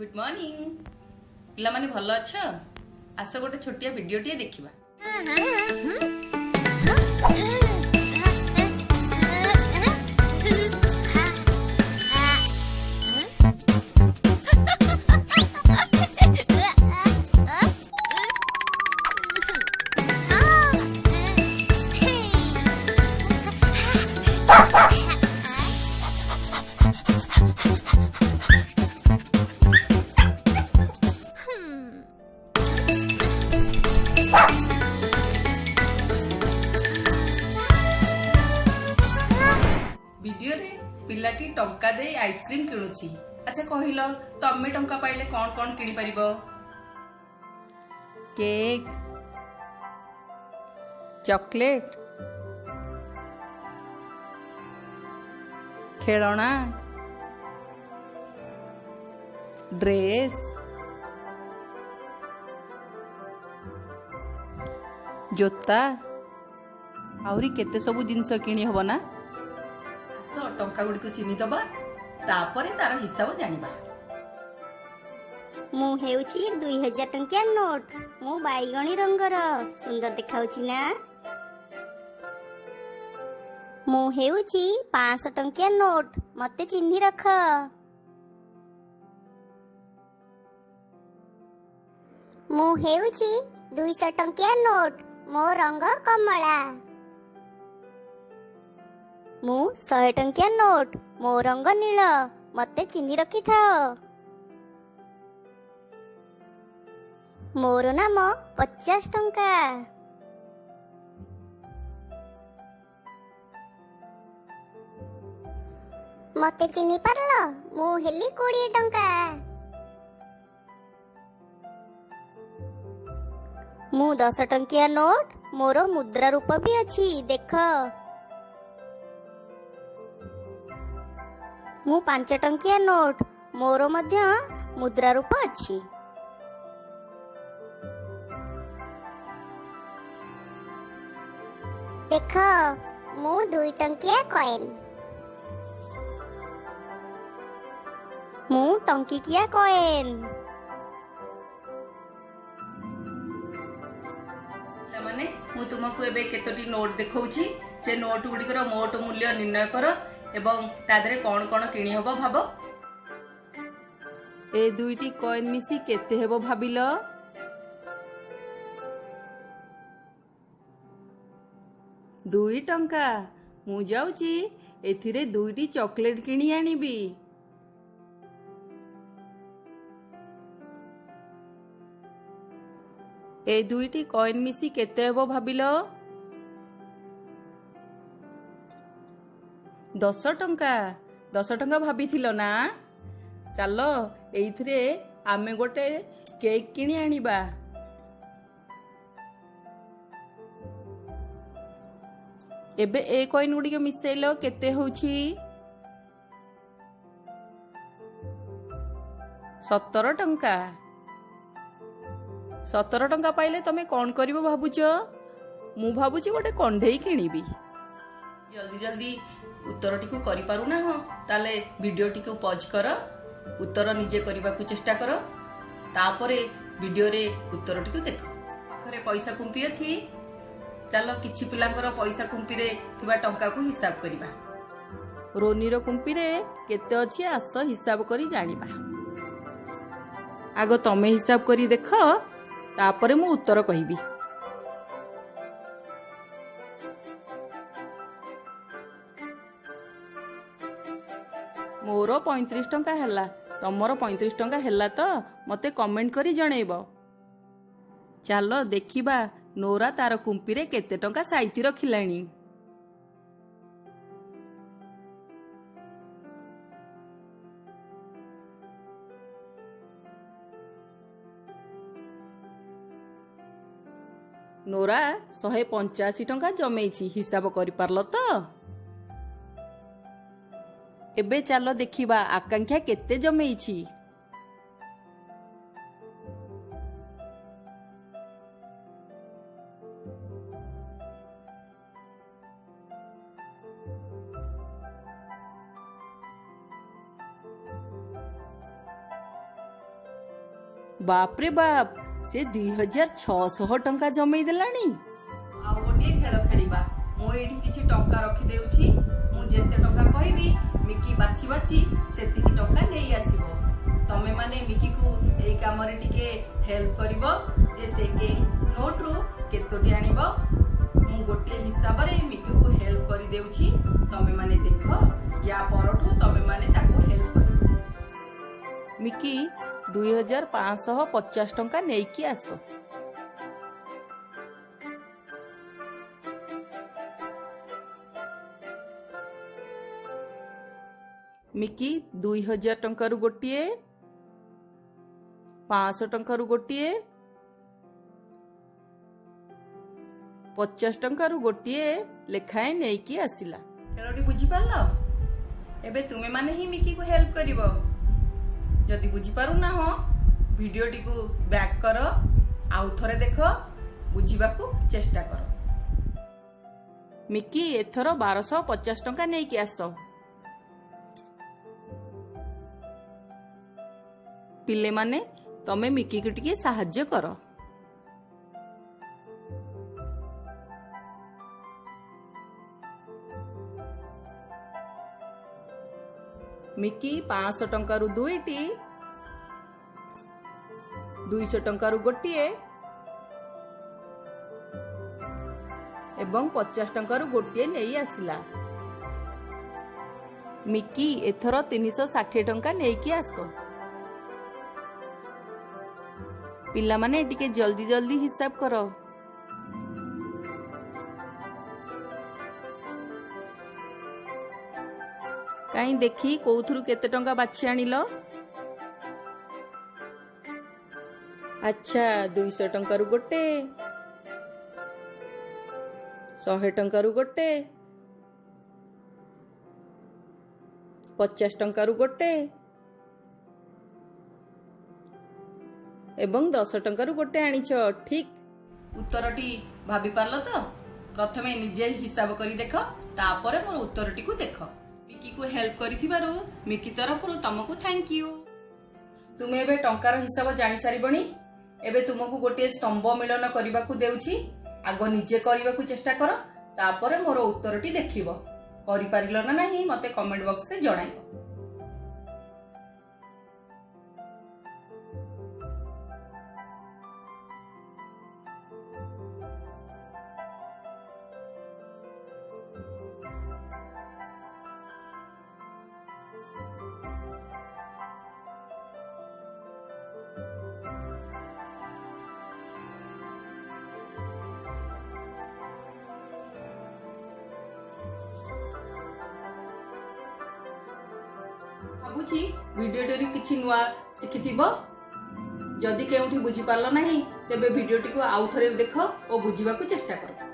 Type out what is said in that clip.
Good morning ପିଲାମାନେ, ଭଲ ଅଛ? ଆସ ଗୋଟେ ଛୋଟିଆ ଭିଡିଓଟିଏ ଦେଖିବା। ଭିଡିଓରେ ପିଲାଟି ଟଙ୍କା ଦେଇ ଆଇସ୍କ୍ରିମ କିଣୁଛି। ଆଚ୍ଛା କହିଲ, ତମେ ଟଙ୍କା ପାଇଲେ କଣ କଣ କିଣିପାରିବ? କେକ୍, ଚକୋଲେଟ, ଖେଳଣା, ଡ୍ରେସ୍, ଜୋତା, ଆହୁରି କେତେ ସବୁ ଜିନିଷ କିଣି ହବ ନା? ଆସ ଟଙ୍କା ଗୁଡ଼ିକୁ ଚିହ୍ନିଦବା, ତାପରେ ତାର ହିସାବ ଜାଣିବା। ମୁଁ ହେଉଛି 2000 ଟଙ୍କିଆ ନୋଟ। ମୁଁ ବାଇଗଣୀ ରଙ୍ଗର, ସୁନ୍ଦର ଦେଖାଉଛି ନା? ମୁଁ ହେଉଛି 500 ଟଙ୍କିଆ ନୋଟ। ମତେ ଚିହ୍ନି ରଖ। ମୁଁ ହେଉଛି 200 ଟଙ୍କିଆ ନୋଟ। ମୋ ରଙ୍ଗ କମଳା। ମୁଁ 100 ଟଙ୍କିଆ ନୋଟ। ମୋ ରଙ୍ଗ ନୀଳ। ମତେ ଚିହ୍ନି ରଖିଥାଅ। ମୋର ନାମ 50 ଟଙ୍କା। ମତେ ଚିହ୍ନି ପାରିଲ? ମୁଁ ହେଲି 20 ଟଙ୍କା। ମୁଁ 10 ଟଙ୍କିଆ ନୋଟ। ମୋର ମୁଦ୍ରା ରୂପ ବି ଅଛି, ଦେଖ। ମୁଁ 5 ଟଙ୍କିଆ ନୋଟ। ମୋର ମଧ୍ୟ ମୁଦ୍ରା ରୂପ ଅଛି। ଦେଖ, ମୁଁ 2 ଟଙ୍କିଆ କଏନ୍। ମୁଁ ଟଙ୍କିକିଆ କଏନ୍। ପିଲାମାନେ, ମୁଁ ତୁମକୁ ଏବେ କେତୋଟି ନୋଟ ଦେଖଉଛି। ସେ ନୋଟ ଗୁଡ଼ିକର ମୋଟ ମୂଲ୍ୟ ନିର୍ଣ୍ଣୟ କର ଏବଂ ତା ଦେହରେ କଣ କଣ କିଣି ହବ ଭାବ। ଏ ଦୁଇଟି କଏନ୍ ମିଶି କେତେ ହେବ ଭାବିଲ? 2 ଟଙ୍କା। ମୁଁ ଯାଉଛି ଏଥିରେ ଦୁଇଟି ଚକୋଲେଟ କିଣି ଆଣିବି। ଏ ଦୁଇଟି କଏନ୍ ମିଶି କେତେ ହେବ ଭାବିଲ? 10 ଟଙ୍କା। 10 ଟଙ୍କା ଭାବିଥିଲ ନା? ଚାଲ ଏଇଥିରେ ଆମେ ଗୋଟେ କେକ୍ କିଣି ଆଣିବା। ଏବେ ଏ କଏନ୍ ଗୁଡ଼ିକ ମିଶେଇଲ, କେତେ ହେଉଛି? 17 ଟଙ୍କା। 17 ଟଙ୍କା ପାଇଲେ ତମେ କଣ କରିବ ଭାବୁଛ? ମୁଁ ଭାବୁଛି ଗୋଟେ କଣ୍ଢେଇ କିଣିବି। ଜଲ୍ଦି ଜଲ୍ଦି ଉତ୍ତରଟିକୁ କରିପାରୁନାହ, ତାହେଲେ ଭିଡିଓଟିକୁ ପଜ୍ କର, ଉତ୍ତର ନିଜେ କରିବାକୁ ଚେଷ୍ଟା କର, ତାପରେ ଭିଡିଓରେ ଉତ୍ତରଟିକୁ ଦେଖ। ପାଖରେ ପଇସା କୁମ୍ପି ଅଛି। ଚାଲ କିଛି ପିଲାଙ୍କର ପଇସା କୁମ୍ପିରେ ଥିବା ଟଙ୍କାକୁ ହିସାବ କରିବା। ରୋନିର କୁମ୍ପିରେ କେତେ ଅଛି ଆସ ହିସାବ କରି ଜାଣିବା। ଆଗ ତମେ ହିସାବ କରି ଦେଖ, ତାପରେ ମୁଁ ଉତ୍ତର କହିବି। ମୋର 35 ଟଙ୍କା ହେଲା। ତମର 35 ଟଙ୍କା ହେଲା ତ? ମତେ କମେଣ୍ଟ କରି ଜଣେଇବ। ଚାଲ ଦେଖିବା ନୋରା ତାର କୁମ୍ପିରେ କେତେ ଟଙ୍କା ସାଇତି ରଖିଲାଣି। ନୋରା 185 ଟଙ୍କା ଜମେଇଛି। ହିସାବ କରିପାରିଲ ତ? ଏବେ ଚାଲ ଦେଖିବା ଆକାଂକ୍ଷା କେତେ ଜମେଇଛି। ବାପରେ ବାପ, ସେ 2600 ଟଙ୍କା ଜମେଇ ଦେଲାଣି। ଆଉ ଗୋଟିଏ ଖେଳ ଖେଳିବା। ମୁଁ ଏଇଠି କିଛି ଟଙ୍କା ରଖିଦେଉଛି। ମୁଁ ଯେତେ ଟଙ୍କା କହିବି, ମିକି ବାଛି ବାଛି ସେତିକି ଟଙ୍କା ନେଇ ଆସିବ। ତମେ ମାନେ ମିକିକୁ ଏଇ କାମରେ ଟିକେ ହେଲ୍ପ କରିବ ଯେ ସେ କେଉଁ ନୋଟରୁ କେତୋଟି ଆଣିବ। ମୁଁ ଗୋଟିଏ ହିସାବରେ ମିକିକୁ ହେଲ୍ପ କରିଦେଉଛି। ତମେ ମାନେ ଦେଖ, ୟା ପରଠୁ ତମେ ମାନେ ତାକୁ ହେଲ୍ପ କରିବ। ମିକି, 2550 ଟଙ୍କା ନେଇକି ଆସ। ମିକି 2000 ଟଙ୍କାରୁ ଗୋଟିଏ, 500 ଟଙ୍କାରୁ ଗୋଟିଏ, 50 ଟଙ୍କାରୁ ଗୋଟିଏ ଲେଖାଏଁ ନେଇକି ଆସିଲା। ଖେଳଟି ବୁଝିପାରିଲ? ଏବେ ତୁମେମାନେ ହିଁ ମିକିକୁ ହେଲ୍ପ କରିବ। ଯଦି ବୁଝିପାରୁନାହଁ, ଭିଡ଼ିଓଟିକୁ ବ୍ୟାକ୍ କର, ଆଉ ଥରେ ଦେଖ, ବୁଝିବାକୁ ଚେଷ୍ଟା କର। ମିକି, ଏଥର 1250 ଟଙ୍କା ନେଇକି ଆସ। ପିଲେମାନେ, ତମେ ମିକିକୁ ଟିକେ ସାହାଯ୍ୟ କର। ମିକି 500 ଟଙ୍କାରୁ ଦୁଇଟି, 200 ଟଙ୍କାରୁ ଗୋଟିଏ ଏବଂ 50 ଟଙ୍କାରୁ ଗୋଟିଏ ନେଇ ଆସିଲା। ମିକି, ଏଥର 360 ଟଙ୍କା ନେଇକି ଆସ। ପିଲାମାନେ, ଟିକେ ଜଲ୍ଦି ଜଲ୍ଦି ହିସାବ କର। କାହିଁ ଦେଖି, କୋଉଥିରୁ କେତେ ଟଙ୍କା ବାଛି ଆଣିଲ? ଆଚ୍ଛା, 200 ଟଙ୍କାରୁ ଗୋଟେ, 100 ଟଙ୍କାରୁ ଗୋଟେ, 50 ଟଙ୍କାରୁ ଗୋଟେ ଏବଂ 10 ଟଙ୍କାରୁ ଗୋଟେ ଆଣିଛ। ଠିକ୍ ଉତ୍ତରଟି ଭାବି ପାରିଲ ତ? ପ୍ରଥମେ ନିଜେ ହିସାବ କରି ଦେଖ, ତାପରେ ମୋର ଉତ୍ତରଟିକୁ ଦେଖ। ମିକିକୁ ହେଲ୍ପ କରିଥିବାରୁ ମିକି ତରଫରୁ ତମକୁ thank you. ତୁମେ ଏବେ ଟଙ୍କାର ହିସାବ ଜାଣି ସାରିବଣି। ଏବେ ତୁମକୁ ଗୋଟିଏ ସ୍ତମ୍ଭ ମିଳନ କରିବାକୁ ଦେଉଛି। ଆଗ ନିଜେ କରିବାକୁ ଚେଷ୍ଟା କର, ତାପରେ ମୋର ଉତ୍ତରଟି ଦେଖିବ। କରିପାରିଲ ନା ନାହିଁ, ମତେ କମେଣ୍ଟ ବକ୍ସରେ ଜଣାଇବ। ଭାବୁଛି ଭିଡ଼ିଓଟିରୁ କିଛି ନୂଆ ଶିଖିଥିବ। ଯଦି କେଉଁଠି ବୁଝିପାରିଲ ନାହିଁ, ତେବେ ଭିଡ଼ିଓଟିକୁ ଆଉ ଥରେ ଦେଖ ଓ ବୁଝିବାକୁ ଚେଷ୍ଟା କର।